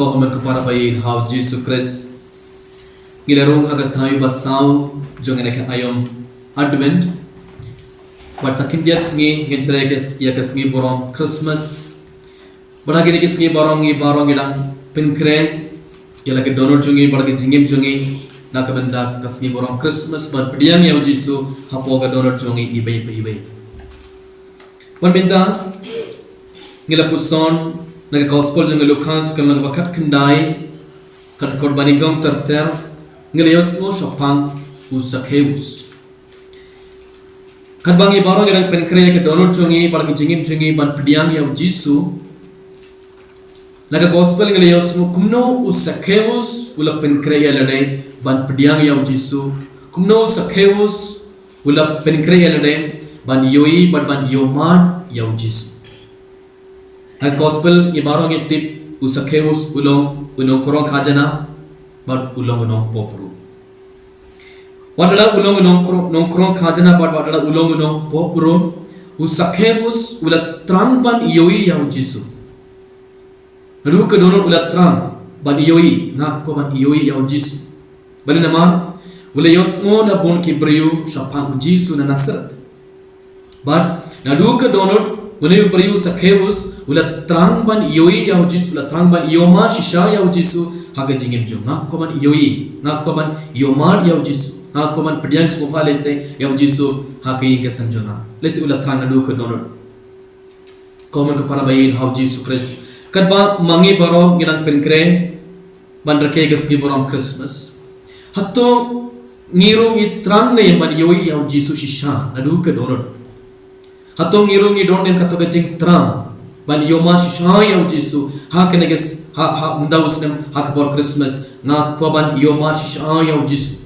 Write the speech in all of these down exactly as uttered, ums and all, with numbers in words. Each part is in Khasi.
Ko Hynmen ko para ba ïeit ha u Jisu Khrist. Ngi la rung ha ka thaiñ ba saw jong kane ka aïom Advent. Bad sa khyndiat sngi ngin sdang ïa ka, ïa ka sngi burom Christmas. Bad ha kine ki sngi baroh ngi baroh ngi dang pynkhreh ïa la ka dohnud jong ngi bad la ka jingim jong ngi na ka bynta ka sngi burom Christmas ban pdiang ïa u Jisu hapoh ka dohnud jong ngi iwei pa iwei. Bad mynta ngi la puson na ka Gospel jong u Lukas ka lynnong ba khatkhyndai, ka dkhot ba nyngkong ter ter, ngi la ïohsngew shaphang u Sakheus. Katba ngi baroh ngi dang pynkhreh ïa ka dohnud jong ngi bad la ka jingim jong ngi ban pdiang ïa u Jisu, na ka Gospel ngi la ïohsngew kumno u Sakheus u la pynkhreh ïa lade ban pdiang ïa u Jisu, kumno u Sakheus u la pynkhreh ïa lade ban ïohi bad ban ïohmad ïa u Jisu. Ha ka Gospel ngi baroh ngi tip u Sakheus u long u nongkrong khajana bad u long u nongpoh briew. Wat la u long u nongkrong, nongkrong khajana bad wat la u long u nongpoh briew, u Sakheus u la trang ban ïohi ïa u Jisu. Naduh ka dohnud u la trang ban ïohi, nga kwah ban ïohi ïa u Jisu. Balei? Namar u la ïohsngew na bun ki briew shaphang u Jisu na Nasareth. Bad naduh ka dohnud une u briew Sakheus u la trang ban ïohi ïa u Jisu, u la trang ban ïohmad shisha ïa u Jisu ha ka jingim jong u. Nga kwah ban ïohi, nga kwah ban ïohmad ïa u Jisu, nga kwah ban pdiang sngewbha lehse ïa u Jisu ha ka ïing ka sem jong nga. Lehse u la trang naduh ka dohnud. Ko Hynmen ko para ba ïeit ha u Jisu Khrist, katba ma ngi baroh ngi dang pynkhreh ban rakhe ka sngi burom Christmas, hato ngi ruh ngi trang ne ban ïohi ïa u Jisu shisha naduh ka dohnud? Hato ngi ruh ngi don ne kato ka jingtrang ban ïohmad shisha ïa u Jisu ha kane ka s-, ha, ha mynta u snem ha ka por Christmas? Nga kwah ban ïohmad shisha ïa u Jisu,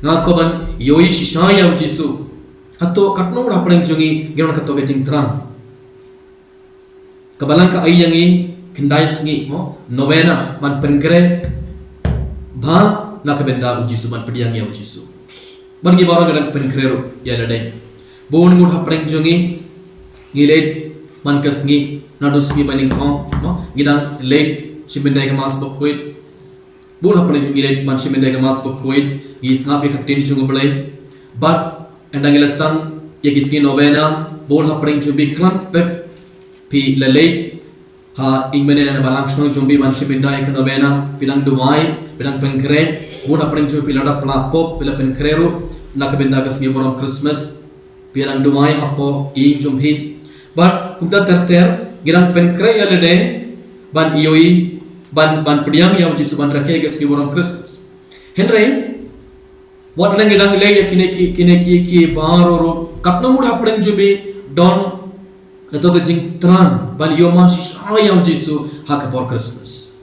nga kwah ban ïohi shisha ïa u Jisu. Hato katno ngut hapdeng jong ngi ngi don kato ka jingtrang? Ka Balang ka ai ïa ngi khyndai sngi mo, novena, ban pynkhreh bha na ka bynta u Jisu, ban pdiang ïa u Jisu. Bad ngi baroh ngi dang pynkhreh ruh ïa lade. Bun ngut hapdeng jong ngi ngi leit man ka sngi, naduh sngi ba nyngkong mo, ngi dang leit shim bynta ïa ka Mass Bakhuid. Bun hapdeng jong ngi leit ban shim bynta ïa ka Mass Bakhuid, ngi sngap ïa ka ktien jong U Blei. Bad ynda ngi la sdang ïa ki sngi novena, bun hapdeng jong phi khlem pep phi la leit ha ïing mane na balang shnong jong phi ban shim bynta ïa ka novena, phi dang duwai, phi dang pynkhreh. Bun hapdeng jong phi la dap la pop, phi la pynkhreh ruh na ka bynta ka sngi burom Christmas. Phi dang duwai hapoh ïing jong phi. Bad kumta ter ter ngi dang pynkhreh ïa lade ban ïohi, ban, ban pdiang ïa u Jisu, ban rakhe ka sngi burom Christmas. Hynrei wat la ngi dang leh ïa kine ki, kine ki, ki baroh ruh, katno ngut hapdeng jong phi don kato ka jingtrang ban ïohmad shisha ïa u Jisu ha ka por Christmas?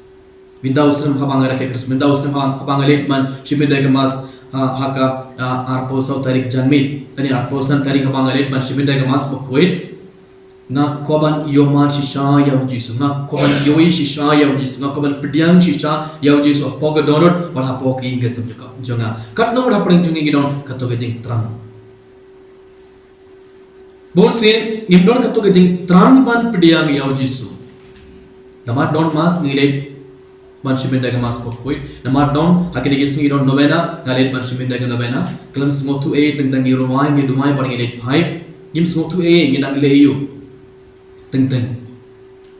Mynta u snem haba nga rakhe Christmas, mynta u snem haba, haba nga leit ban shim bynta ïa ka Mass, ah, ha ka, ah, arphew saw tarik janmiet, lane arphew san tarik haba nga leit ban shim bynta ïa ka Mass Bakhuid, nga kwah ban ïohmad shisha ïa u Jisu, nga kwah ban ïohi shisha ïa u Jisu, nga kwah ban pdiang shisha ïa u Jisu hapoh ka dohnud bad hapoh ka ïing ka sem jong nga. Katno ngut hapdeng jong ngi ngi don kato ka jingtrang? Bunsien ngim don kato ka jingtrang ban pdiang ïa u Jisu. Namar don Mass ngi leit ban shim bynta ïa ka Mass Bakhuid. Namar don ha kine ki sngi don novena, nga leit ban shim bynta ïa ka novena. Khlem sngewthuh ei, teng teng ngi rwai, ngi duwai bad ngi leit phai. Ngim sngewthuh ei, ngi dang leh aïu teng teng.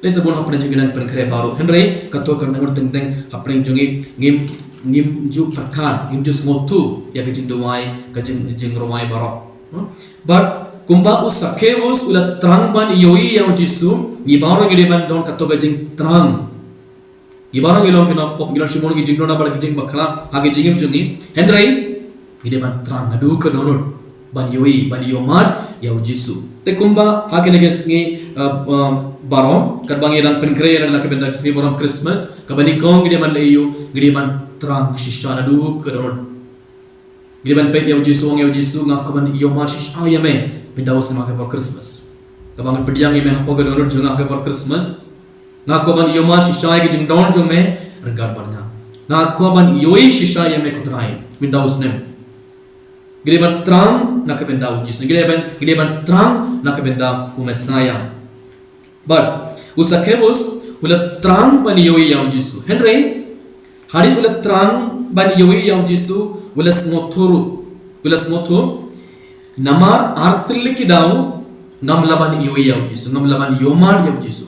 Lehse bun hapdeng jong ngi dang pynkhreh baroh, hynrei kato ka nang teng teng hapdeng jong ngi ngim, ngim ju pyrkhat, ngim ju sngewthuh ïa ka jingduwai, ka jing, jingrwai baroh. Hmm? Bad kumba u Sakheus u la trang ban ïohi ïa u Jisu, ngi baroh ngi dei ban don kato ka jingtrang. Ngi baroh ngi long ki nongpop, ngi long shibun ki jingduna bad ki jingbakla ha ka jingim jong ngi. Hynrei ngi dei ban trang naduh ka dohnud ban ïohi, ban ïohmad ïa u Jisu. Te kumba ha kine ki sngi, uh, um, baroh, katba ngi dang pynkhreh ïa lade na ka bynta ka sngi burom Christmas, kaba nyngkong ngi dei ban leh aïu, ngi dei ban trang shisha naduh ka dohnud. Ngi dei ban peit ïa u Jisu, ong ïa u Jisu, nga kwah ban ïohmad shisha ïa me mynta u snem ha ka por Christmas. Kaba ngan pdiang ïa me hapoh ka dohnud jong nga ha ka por Christmas. Nga kwah ban ïohmad shisha ïa ka jingdon jong me ryngkat bad nga. Nga kwah ban ïohi shisha ïa me ko Trai mynta u snem. Ngi dei ban trang na ka bynta u Jisu. Ngi dei ban, ngi dei ban trang na ka bynta u Messaïah. Bad u Sakheus U la thrang ban ïohi ïa u Jisu. Hynrei hadien u la thrang ban ïohi ïa u Jisu, u la sngewthuh ruh. U la sngewthuh, namar ar tylli ki daw ngam lah ban ïohi ïa u Jisu, ngam lah ban ïohi ïa u Jisu.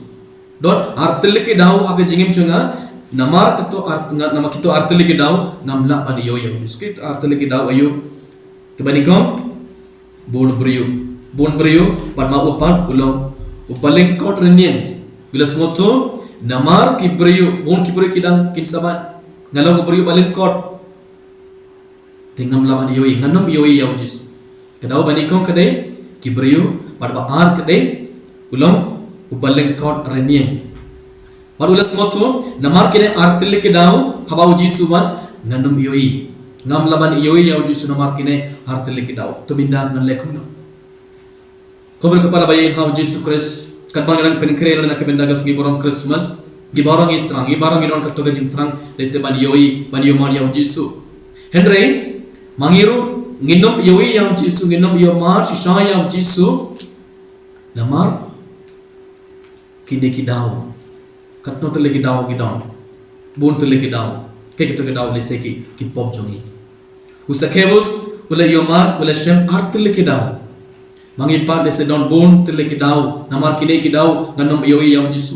Don ar tylli ki daw ha ka jingim jong nga, namar kito ar, nga, namar kito ar tylli ki daw ngam lah ban ïohi ïa u Jisu. Kito ar tylli ki daw aïu? Kaba nyngkong, bun briew. Bun briew, bad ma u pat u long uba lyngkot rynïeng. U la sngewthuh, namar ki briew, bun ki briew ki dang kin sa bat, nga long u briew uba lyngkot. Te ngam lah ban ïohi, ngan ym ïohi ïa u Jisu. Ka daw ba nyngkong ka dei ki briew, bad ba ar ka dei u long uba lyngkot rynïeng. Bad u la sngewthuh, namar kine ar tylli ki daw haba u Jisu u wan, ngan ym ïohi. Ngam lah ban ïohi ïa u Jisu namar kine ar tylli ki daw. To mynta ngan leh kumno? Khubor ka para ba ïeit ha u Jisu Khrist. Katba ngi dang pynkhreh na ka bynta ka sngi burom Christmas, ngi baroh ngi thrang, ngi baroh ngi don kato ka jingthrang lehse ban ïohi, ban ïohmad ïa u Jisu. Hynrei ma ngi ruh ngin ym ïohi ïa u Jisu, ngin ym ïohmad shisha ïa u Jisu. Namar kine ki daw. Katno tylli ki daw ki don? Bun tylli ki daw. Kaei kito ki daw? Lehse ki, ki pop jong ngi. U Sakheus u la ïohmad, u la shem ar tylli ki daw. Ma ngi pat lehse don bun tylli ki daw. Namar kine ki daw ngan ym ïohi ïa u Jisu.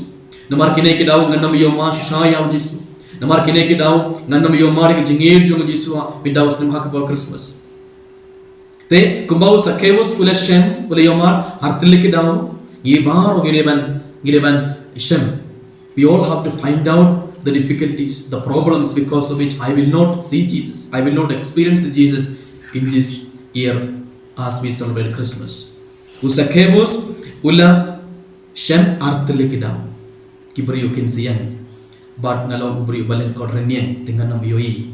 Namar kine ki daw ngan ym ïohmad shisha ïa u Jisu. Namar kine ki daw ngan ym ïohmad ïa ka jingïeit jong u Jisu ha, mynta u snem ha ka por Christmas. Te kumba u Sakheus u la shem, u la ïohmad ar tylli ki daw, ngi baroh ngi dei ban, ngi dei ban shem. We all have to find out the difficulties, the problems because of which I will not see Jesus, I will not experience Jesus in this year as we celebrate Christmas. U Sakheus u la shem ar tylli ki daw. Ki briew kin sa ïeng. Bad nga long u briew uba lyngkot rynïeng, te ngan ym ïohi.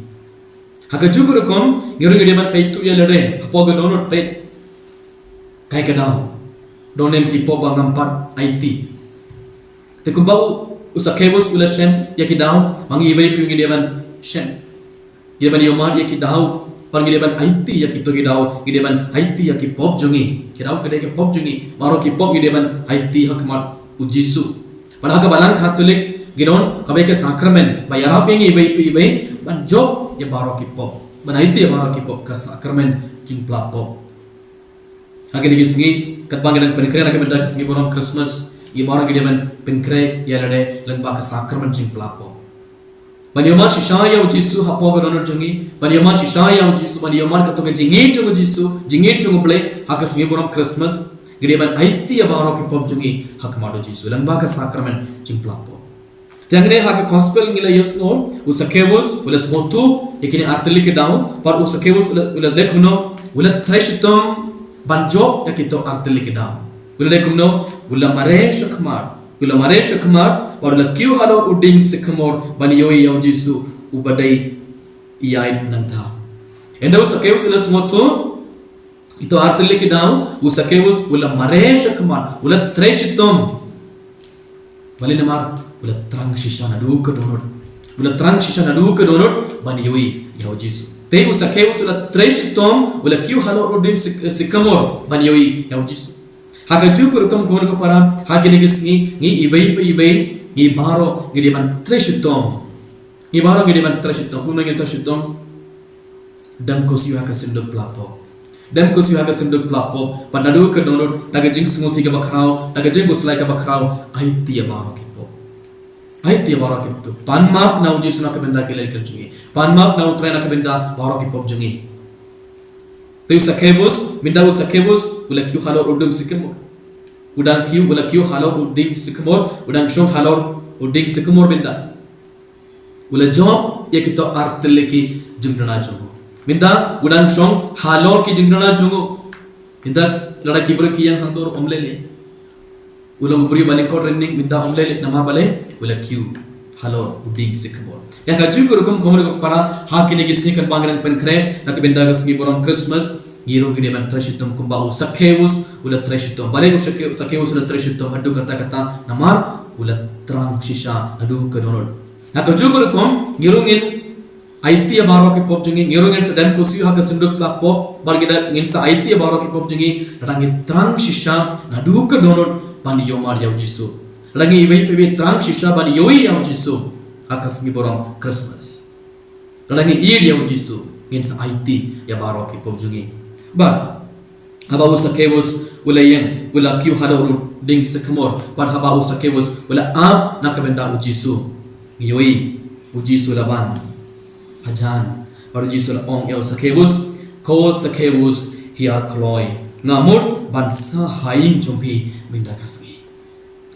Ha kajuh ka rukom, ngi ruh ngi dei ban peit tuh ïa lade, hapoh ka dohnud peit. Kaei ka daw? Don ne em ki pop ba ngam pat aiti? Te kumba u, u Sakheus u la shem ïa ki daw, ma ngi iwei pa iwei ngi dei ban shem. Ngi dei ban ïohmad ïa ki daw, bad ngi dei ban aiti ïa kito ki daw, ngi dei ban aiti ïa ki pop jong ngi. Ki daw ka dei ki pop jong ngi, baroh ki pop ngi dei ban aiti ha khmat u Jisu. Bad ha ka Balang Katholik ngi don kawei ka sakramen ba ïarap ïa ngi iwei pa iwei ban jop ïa baroh ki pop, ban aiti ïa baroh ki pop, ka sakramen jingpla pop. Ha kine ki sngi, katba ngi dang pynkhreh na ka bynta ka sngi burom Christmas, ngi baroh ngi dei ban pynkhreh ïa lade lyngba ka sakramen jingpla pop. Ban ïohmad shisha ïa u Jisu hapoh ka dohnud jong ngi, ban ïohmad shisha ïa u Jisu, ban ïohmad kato ka jingïeit jong u Jisu, jingïeit jong u Blei, ha ka sngi burom Christmas, ngi dei ban aiti ïa baroh ki pop jong ngi ha khmat u Jisu lyngba ka sakramen jingpla pop. Te hangne ha ka gospel ngi la ïohsngew, u Sakheus u la sngewthuh ïa kine ar tylli ki daw, bad u Sakheus u la, u la leh kumno? U la trei shitom ban jop ïa kito ar tylli ki daw. U la leh kumno? U la mareh shakhmat. U la mareh shakhmat, bad u la kiew halor u dieng sycamore ban ïohi ïa u Jisu uba dei ïaid nangta. Ynda u Sakheus u la sngewthuh ito ar tylli ki daw, u Sakheus u la mareh shakhmat, u la trei shitom. Balei? Namar u la thrang shisha naduh ka dohnud. U la thrang shisha naduh ka dohnud ban ïohi ïa u Jisu. Te u Sakheus u la trei shitom, u la kiew halor u dieng syc-, sycamore ban ïohi ïa u Jisu. Ha kajuh ka rukom, ko hynmen ko para, ha kine ki sngi, ngi iwei pa iwei, ngi baroh ngi dei ban trei shitom. Ngi baroh ngi dei ban trei shitom. Kumno ngin trei shitom? Dem khuslai ha ka synduk pla pop. Dem khuslai ha ka synduk pla pop. Bad naduh ka dohnud, da ka jingsngewsih kaba khraw, da ka jingkhuslai kaba khraw, aiti ïa baroh ki pop. Aiti ïa baroh ki pop. Pan map na u Jisu na ka bynta ki lad ki lem jong ngi. Pan map na u Trai na ka bynta baroh ki pop jong ngi. Te u Sakheus, mynta u Sakheus u la kiew halor u dieng sycamore. U dang kiew, u la kiew halor u dieng sycamore, u dang shong halor u dieng sycamore mynta. U la jop ïa kito ar tylli ki jingduna jong u. Mynta u dang shong halor ki jingduna jong u. Mynta lada ki briew ki ïeng hangto ruh ym leh leh. U long u briew ba lyngkot rynïeng, mynta ym leh leh, namar balei? U la kiew halor u dieng sycamore. Ïa kajuh ka rukom, ko hynmen ko para, ha kine ki sngi katba ngi dang pynkhreh na ka bynta ka sngi burom Christmas, ngi ruh ngi dei ban trei shitom kumba u Sakheus u la trei shitom. Balei u Sakhe-, Sakheus u la trei shitom haduh katta katta? Namar u la thrang shisha naduh ka dohnud. Ha kajuh ka rukom, ngi ruh ngin aiti ïa baroh ki pop jong ngi, ngi ruh ngin sa dem khuslai ha ka synduk pla pop, bad ngi da, ngin sa aiti ïa baroh ki pop jong ngi, lada ngi thrang shisha naduh ka dohnud ban ïohmad ïa u Jisu. Lada ngi iwei pa iwei trang shisha ban ïohi ïa u Jisu ha ka sngi burom Christmas, lada ngi ïeit ïa u Jisu, ngin sa aiti ïa baroh ki pop jong ngi. Bad haba u Sakeus u la ïeng, u la kiew halor u dieng sycamore, bad haba u Sakeus u la ap na ka bynta u Jisu, ngi ïohi u Jisu u la wan hajan. Bad u Jisu u la ong ïa u Sakeus, "Ko Sakeus, hiar kloi, nga mut ban sah ha ïing jong phi mynta ka sngi."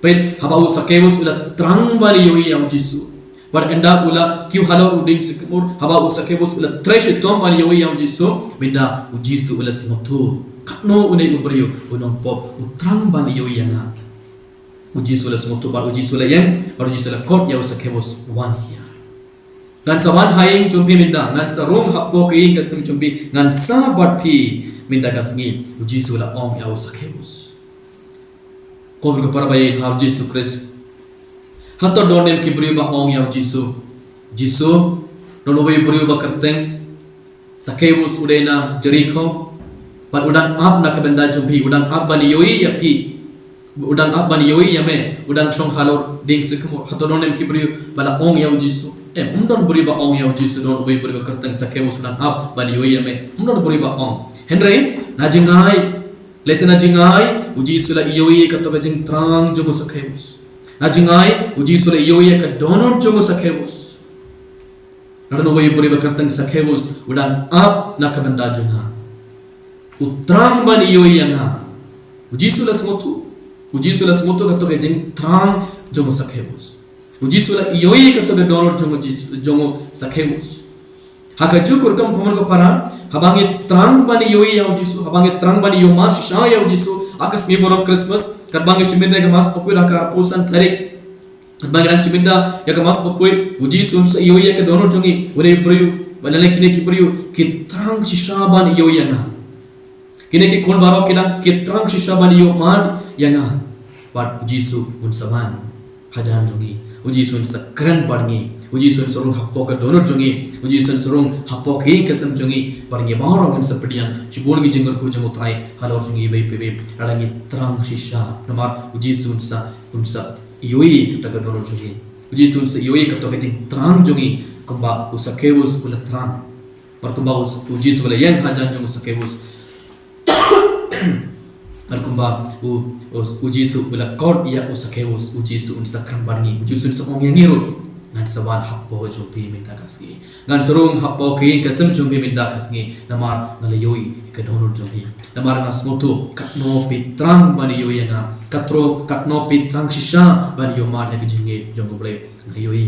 Peit, haba u Sakeus u la trang ban ïohi ïa u Jisu, bad ynda u la kiew halor u dieng sycamore, haba u Sakeus u la trei shitom ban ïohi ïa u Jisu, mynta u Jisu u la sngewthuh, katno une u briew u nongpop u trang ban ïohi ïa nga. U Jisu u la sngewthuh bad u Jisu u la ïeng, bad u Jisu u la khot ïa u Sakeus, "Wan hiar. Ngan sa wan ha ïing jong phi mynta, ngan sa rung hapoh ka ïing ka sem jong phi, ngan sah bad phi mynta ka sngi." U Jisu u la ong ïa u Sakeus. Ko mut ko para ba ïeit ha u Jisu Khrist, hato don ne em ki briew ba ong ïa u Jisu, "Jisu, don uwei u briew ba kyrteng Sakeus, u dei na Jeriko, bad u dang ap na ka bynta jong phi, u dang ap ban ïohi ïa phi, u dang ap ban ïohi ïa me, u dang shong halor dieng sycamore." Hato don ne em ki briew ba la ong ïa u Jisu? Em, ym don briew ba ong ïa u Jisu, "Don uwei u briew ba kyrteng Sakeus, u dang ap ban ïohi ïa me." Ym don briew ba ong. Hynrei na jingai, lehse na jingai, u Jisu u la ïohi ïa kato ka jingthrang jong u Sakeus. Na jingai, u Jisu u la ïohi ïa ka dohnud jong u Sakeus. "Don uwei u briew ba kyrteng Sakeus, u dang ap na ka bynta jong nga. U trang ban ïohi ïa nga." U Jisu u la sngewthuh. U Jisu u la sngewthuh kato ka jingthrang jong u Sakeus. U Jisu u la ïohi kato ka dohnud jong u Jisu, jong u Sakeus. Ha kajuh ka rukom, ko mut ko para, haba ngi trang ban ïohi ïa u Jisu, haba ngi trang ban ïohi mar shisha ïa u Jisu ha ka sngi burom Christmas, katba ngi shim ïa ka Mass bakhuid ha ka arphew san tarik, katba ngi dang shim ïa ka Mass bakhuid, u Jisu un sa ïohi ïa ka dohnud jong ngi, une u briew, ba lane kine ki briew ki trang shisha ban ïohi ïa nga. Kine ki khun baroh ki dang ki trang shisha ban ïohi mar ïa nga. Bad u Jisu un sa wan hajan jong ngi. U Jisu un sa kren bad ngi. U Jisu un sa rung hapoh ka dohnud jong ngi. U Jisu un sa rung hapoh ka ïing ka sem jong ngi. Bad ngi baroh ngin sa pdiang shibun ki jingkyrkhu jong u Trai halor jong ngi iwei pa iwei, lada ngi trang shisha. Namar u Jisu un sa, un sa ïohi kato ka dohnud jong ngi. U Jisu un sa ïohi kato ka jingthrang jong ngi, kumba u Sakeus u la thrang. Bad kumba u, u Jisu u la ïeng hajan jong u Sakeus. Bad kumba u, u, u Jisu u la khot ïa u Sakeus, u Jisu un sa kren bad ngi, u Jisu un sa ong ïa ngi ruh, "Ngan sa wan hapoh jong phi mynta ka sngi. Ngan sa rung hapoh ka ïing ka sem jong phi mynta ka sngi, namar nga la ïohi ïa ka dohnud jong phi. Namar nga sngewthuh katno phi trang ban ïohi ïa nga, katro, katno phi trang shisha ban ïohi mar ïa ka jingngeit jong U Blei, nga ïohi."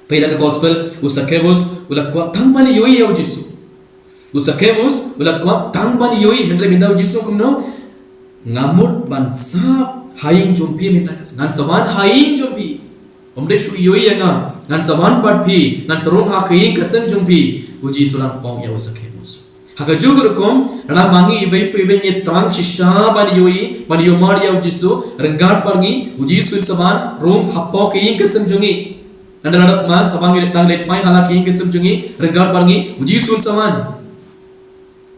Peit ha ka gospel, u Sakeus u la kwah tang ban ïohi ïa u Jisu. U Sakeus u la kwah tang ban ïohi, hynrei mynta u Jisu kumno? "Nga mut ban sah ha ïing jong phi mynta ka sngi. Ngan sa wan ha ïing jong phi. Ym dei shuh ïohi ïa nga. Ngan sa wan bad phi, ngan sa rung ha ka ïing ka sem jong phi." U Jisu u la ong ïa u Sakeus. Ha kajuh ka rukom, lada ma ngi iwei pa iwei ngi trang shisha ban ïohi, ban ïohi mar ïa u Jisu, ryngkat bad ngi, u Jisu un sa wan rung hapoh ka ïing ka sem jong ngi. Lada, lada ma, haba ngi dang leit phai ha la ka ïing ka sem jong ngi, ryngkat bad ngi, u Jisu un sa wan.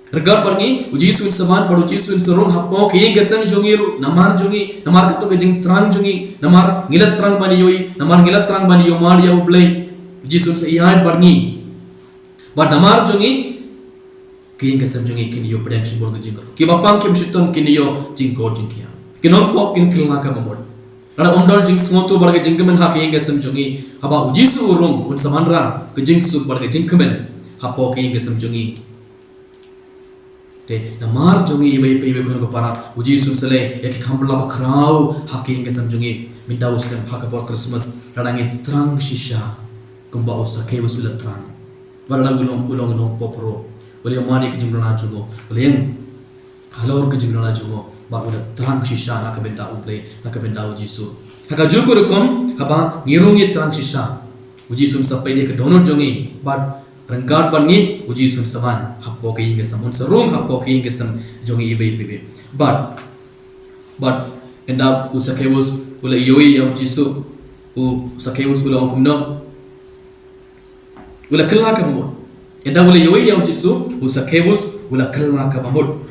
Ryngkat bad ngi, u Jisu un sa wan, bad u Jisu un sa rung hapoh ka ïing ka sem jong ngi ruh, namar jong ngi, namar kato ka jingthrang jong ngi, namar ngi la thrang ban ïohi, namar ngi la thrang ban ïohi mar ïa U Blei. U Jisu un sa ïaid bad ngi. Bad namar jong ngi, ka ïing ka sem jong ngi kin ïoh pdiang shibun ka jingkyrkhu. Kiba pang kim shitom kin ïoh jingkor jingkhiah. Ki nongpop kin kylla ka bamut. Lada ym don jingsngewthuh bad ka jingkmen ha ka ïing ka sem jong ngi, haba u Jisu u rung, un sa wanrah ka jingsuk bad ka jingkmen hapoh ka ïing ka sem jong ngi. Te namar jong ngi iwei pa iwei, ko para, u Jisu un sa leh ïa ki kham bala bakhraw ha ka ïing ka sem jong ngi. Mynta u snem ha ka por Christmas, lada ngi thrang shisha kumba u Sakeus u la thrang. Bad lada u long, u long u nongpop ruh, u la ïohi mar ïa ka jingduna jong u, u la ïeng halor ka jingduna jong u, bad u la thrang shisha na ka bynta U Blei, na ka bynta u Jisu. Ha kajuh ka rukom, haba ngi ruh ngi thrang shisha, u Jisu un sa peit ïa ka dohnud jong ngi, bad ryngkat bad ngi, u Jisu un sa wan hapoh ka ïing ka sem, un sa rung hapoh ka ïing ka sem jong ngi iwei pa iwei. Bad, bad ynda u Sakeus u la ïohi ïa u Jisu, u Sakeus u la ong kumno? U la kylla ka bamut. Ynda u la ïohi ïa u Jisu, u Sakeus u la kylla ka bamut.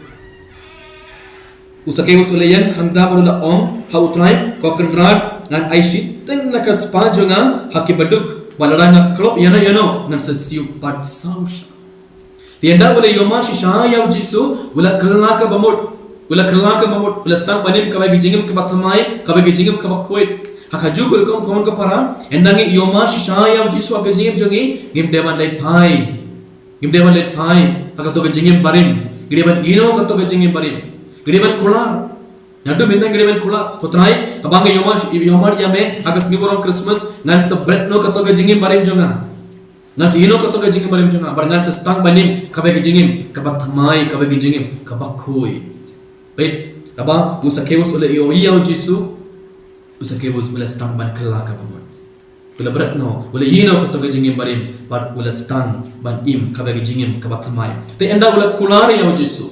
U Sakeus u la ïeng hangta bad u la ong ha U Trai, Ko Kynrad, ngan ai shiteng na ka spah jong nga ha ki baduk, bad lada nga klop ïano ïano ngan sa siew pat saw sha. Te ynda u la ïohmad shisha ïa U Jisu, u la kylla ka bamut. U la kylla ka bamut, u la sdang ban im kaba ki jingim kaba thymmai, kaba ki jingim kaba khuid. Ha kajuh ka rukom, khun ko para, ynda ngi ïohmad shisha ïa U Jisu ha ka jingim jong ngi, ngim dei ban leit phai. Ngim dei ban leit phai ha kato ka jingim barim. Ngi dei ban ïehnoh kato ka jingim barim. Ngi dei ban kular. Naduh mynta ngi dei ban kular. Ko Trai, haba nga ïohmad, ïohmad ïa me ha ka sngi burom Christmas, ngan sa bret noh kato ka jingim barim jong nga. Ngan sa ïehnoh kato ka jingim barim jong nga, bad ngan sa sdang ban im kaba ki jingim kaba thymmai, kaba ki jingim kaba khuid. Peit, haba u Sakeus u la ïohi ïa U Jisu, u Sakeus u la sdang ban kylla ka bamut. U la bret noh, u la ïehnoh kato ka jingim barim, bad u la sdang ban im kaba ki jingim kaba thymmai. Te ynda u la kular ïa U Jisu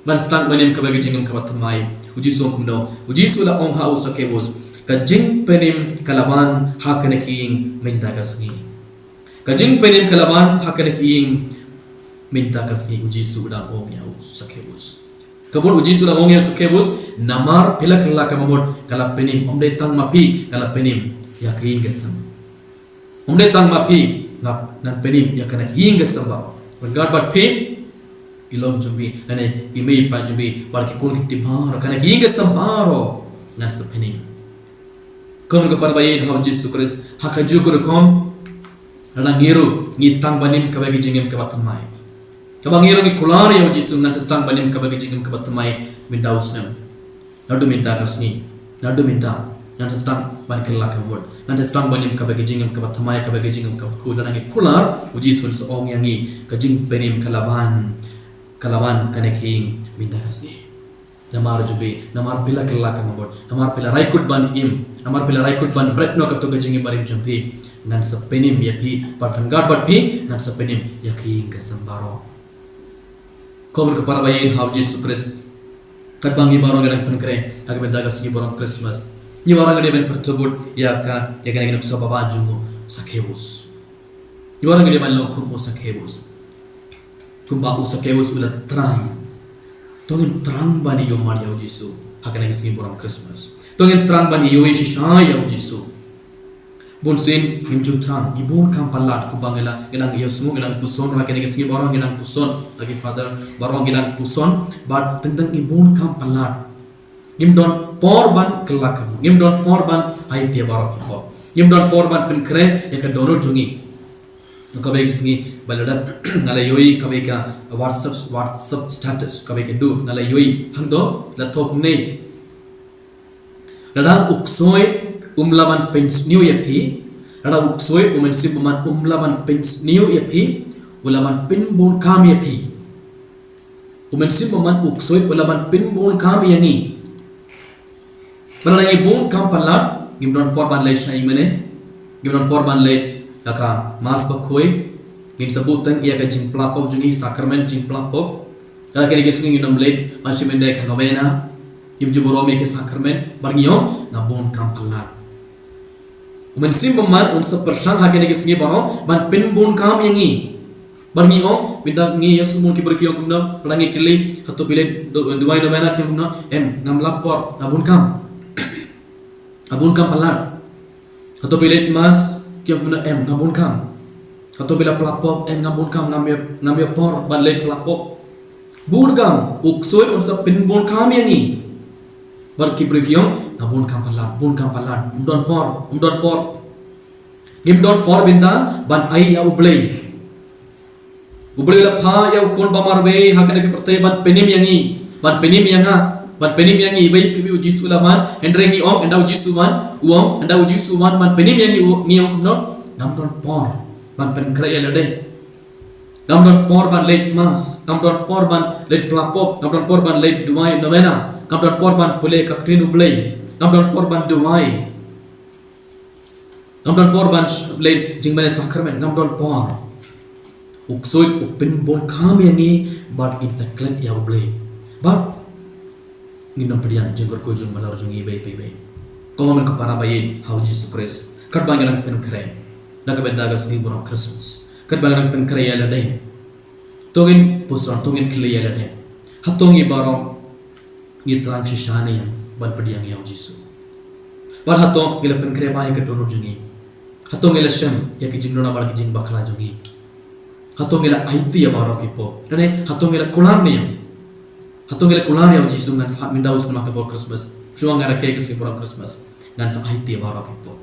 ban sdang ban im kaba ki jingim kaba thymmai, U Jisu u ong kumno? U Jisu u la ong ha u Sakeus, ka jingpynim ka la wan ha kane ka ïing mynta ka sngi. Ka jingpynim ka la wan ha kane ka ïing mynta ka sngi, U Jisu u dang ong ïa u Sakeus. Ka mut U Jisu u dang ong ïa u Sakeus, namar phi la kylla ka bamut, ka la pynim, ym dei tang ma phi ka la pynim, ïa ka ïing ka sem. Ym dei tang ma phi, nga, ngan pynim ïa kane ka ïing ka sem baroh. Ryngkat bad phi, i lok jong phi, lane i mei i pa jong phi, bad ki khun ki kti baroh, kane ka ïing ka sem baroh ngan sa pynim. Khun ko para ba ïeit ha U Jisu Khrist, ha kajuh ka rukom, lada ngi ruh ngi sdang ban im kaba ki jingim kaba thymmai. Haba ngi ruh ngi kular ïa U Jisu, ngan sa sdang ban im kaba ki jingim kaba thymmai mynta u snem. Naduh mynta ka sngi, naduh mynta, ngan sa sdang ban kylla ka bamut, ngan sa sdang ban im kaba ki jingim kaba thymmai, kaba ki jingim kaba khuid. Lada ngi kular, U Jisu un sa ong ïa ngi, ka jingpynim ka la wan, ka la wan ha kane ka ïing mynta ka sngi. Namar jong phi, namar phi la kylla ka bamut, namar phi la rai kut ban im, namar phi la rai kut ban bret noh kato ka jingim barim jong phi, ngan sa pynim ïa phi, bad ryngkat bad phi ngan sa pynim ïa ka ïing ka sem baroh. Khun ko para ba ïeit ha U Jisu Khrist, katba ngi baroh ngi dang pynkhreh ha ka bynta ka sngi burom Christmas, ngi baroh ngi dei ban pyrthuh bud ïa ka, ïa kane ka nuksa ba bha jong u Sakeus. Ngi baroh ngi dei ban long kum u Sakeus. Kumba u Sakeus u la thrang. To ngin thrang ban ïohmad ïa U Jisu ha kane ka sngi burom Christmas. To ngin thrang ban ïohi shisha ïa U Jisu. Bunsien ngim ju thrang, ngi bun kam palat, kumba ngi la, ngi dang ïohsngew, ngi dang puson ha kane ka sngi baroh ngi dang puson, ha ki father baroh ngi dang puson, bad teng teng ngi bun kam palat. Ngim don por ban kylla ka bamut, ngim don por ban ai ïa baroh ki pop. Ngim don por ban pynkhreh ïa ka dohnud jong ngi. Kawei ka sngi ba la dep nga la ïohi kawei ka WhatsApp, WhatsApp status, kawei ka dur nga la ïohi hangto la thoh kumne. Lada u ksuid um lah ban pynsniew ïa phi, lada u ksuid, u mynsiem bymman um lah ban pynsniew ïa phi, u lah ban pynbun kam ïa phi. U mynsiem bymman, u ksuid u lah ban pynbun kam ïa ngi. Bad lada ngi bun kam palat, ngim don por ban leit sha ïingmane, ngim don por ban leit ïa ka Mass bakhuid, ngin sa buh tang ïa ka jingpla pop jong ngi, sakrament jingpla pop. Ïa kine ki sngi ngin ym leit ban shim ïa ka novena, ngim ju burom ïa ki sakrament, bad ngi ong nga bun kam palat. U mynsiem bymman un sa pyrshang ha kine ki sngi baroh ban pynbun kam ïa ngi. Bad ngi ong, mynta ngi ïa sngewbha ki briew ki ong kumno, lada ngi kylli, hato phi leit duwai novena, ki ong kumno, em, ngam lap por, nga bun kam. Nga bun kam palat. Hato phi leit Mass, ki ong kumno, em, nga bun kam. Hato phi la pla pop, em, nga bun kam, ngam ïoh, ngam ïoh por ban leit pla pop. Bun kam, u ksuid un sa pynbun kam ïa ngi. Bad ki briew ki ong, nga bun kam palat, bun kam palat, um don por, um don por. Ngim don por mynta ban ai ïa U Blei. U Blei u la phah ïa u khun ba marwei ha kane ka pyrthei ban pynim ïa ngi, ban pynim ïa nga, ban pynim ïa ngi, iwei pa iwei. U Jisu u la wan, hynrei ngi ong, ynda U Jisu u wan, u ong, ynda U Jisu u wan ban pynim ïa ngi, ngi ong kumno, ngam don por ban pynkhreh ïa lade. Ngam don por ban leit Mass, ngam don por ban leit pla pop, ngam don por ban leit duwai novena, ngam don por ban pule ka ktien U Blei, ngam don por ban duwai. Ngam don por ban leit jingmane sakrament, ngam don por. U ksuid u pynbun kam ïa ngi, bad ngin sa klet ïa U Blei. Bad ngin ym pdiang jingkyrkhu jong u Mawlai jong ngi iwei pa iwei. Ko para baieit ha U Jisu Khrist, katba ngi dang pynkhreh na ka bynta ka sngi burom Christmas, katba ngi dang pynkhreh ïa lade, to ngin puson, to ngin kylli ïa lade, hato ngi baroh ngi thrang shisha ne em ban pdiang ïa u Jisu? Bad hato ngi la pynkhreh bha ïa ka dohnud jong ngi? Hato ngi la shem ïa ki jingduna bad ki jingbakla jong ngi? Hato ngi la aiti ïa baroh ki pop? Lane hato ngi la kular ne em? Hato ngi la kular ïa u Jisu, ngan, ha, mynta u snem ha ka por Christmas, shuwa ngan rakhe ka sngi burom Christmas, ngan sa aiti ïa baroh ki pop?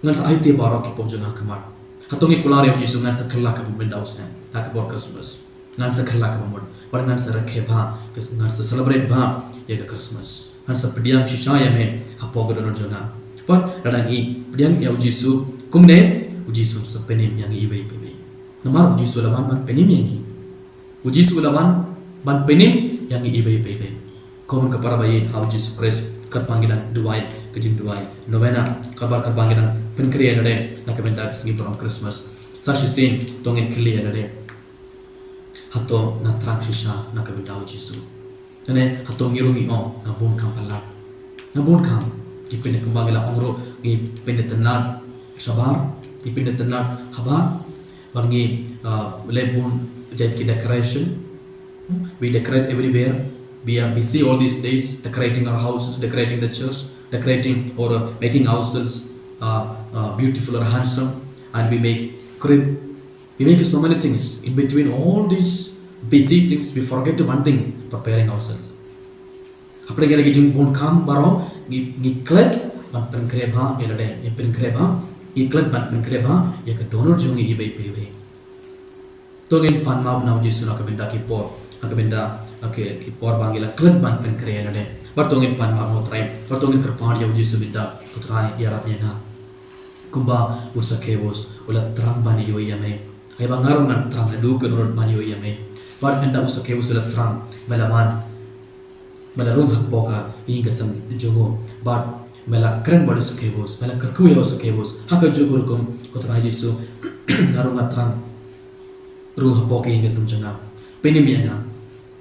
Ngan sa aiti ïa baroh ki pop jong nga ha khmat. Hato ngi kular ïa u Jisu, ngan sa kylla ka bamut mynta u snem ha ka por Christmas? Ngan sa kylla ka bamut, bad ngan sa rakhe bha, ngan sa celebrate bha ïa ka Christmas. Ngan sa pdiang shisha ïa me hapoh ka dohnud jong nga. Bad lada ngi pdiang ïa u Jisu kumne, u Jisu un sa pynim ïa ngi iwei pa iwei. Namar u Jisu u la wan ban pynim ïa ngi. U Jisu u la wan ban pynim ïa ngi iwei pa iwei. Kumno ka para ba ïeit ha u Jisu Khrist, katba ngi dang duwai ka jingduwai novena, katba, katba ngi dang pynkhreh ïa lade na ka bynta ka sngi burom Christmas, sa shisien to ngin kylli ïa lade: Hato nga thrang shisha na ka bynta u Jisu? Lane hato ngi ruh ngi ong, nga bun kam palat, nga bun kam? Ngi pynïaid, kumba ngi la ong ruh, ngi pynïaid tynnad shabar, ngi pynïaid tynnad habar. Bad ngi, uh, leh bun jait ki decoration. Hmm? We decorate everywhere. We are busy all these days decorating our houses, decorating the church, decorating or, uh, making ourselves, uh, uh, beautiful or handsome, and we make crib. We make so many things. In between all these busy things, we forget one thing: preparing ourselves. Hapdeng kine ki jingbun kam baroh, ngi, ngi klet ban pynkhreh bha ïa lade, ngi pynkhreh bha, ngi klet ban pynkhreh bha ïa ka dohnud jong ngi iwei pa iwei. To ngin pan map na u Jisu na ka bynta ki por, na ka bynta, na ki, ki por ba ngi la klet ban pynkhreh ïa lade. Bad to ngin pan map na u Trai, bad to ngin kyrpad ïa u Jisu mynta: Ko Trai, ïarap ïa nga kumba u Sakeus u la thrang ban ïohi ïa me. Haba nga ruh ngan thrang haduh katno ruh ban ïohi ïa me. Bad ynda u Sakeus u la thrang, me la wan, me la rung hapoh ka ïing ka sem jong u. Bad me la kren bad u Sakeus, me la kyrkhu ïa u Sakeus. Ha kajuh ka rukom, ko Trai Jisu, nga ruh nga thrang, rung hapoh ka ïing ka sem jong nga. Pynim ïa nga.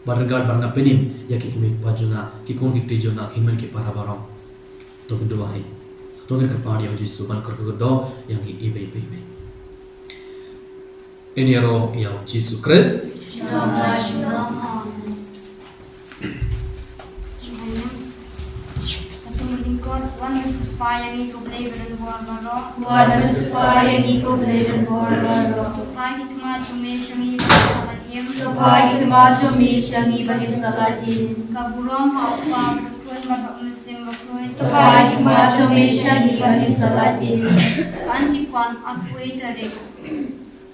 Bad ryngkat bad nga pynim ïa ki kmie ki kpa jong nga, ki khun ki kti jong nga, ki hynmen ki para baroh. To ngin duwai. To ngin kyrpad ïa u Jisu ban kyrkhu kyrdoh ïa ngi iwei pa iwei. Ngin ïaroh ïa u Jisu Khrist. Shalom, shalom. Amen. Amen. Ka seng lyngkot. Wan ban siewspah ïa ngi ko Blei ba donbor baroh. Wan ban siewspah ïa ngi ko Blei ba donbor baroh. To phai ki khmat jong me sha ngi ba ngin sa lait im. To phai ki khmat jong me sha ngi ba ngin sa lait im. Ka burom ha u Kpa, bad u Khun, bad u Mynsiem Bakhuid. To phai ki khmat jong me sha ngi ba ngin sa lait im. Antiphon, arphew wei tarik.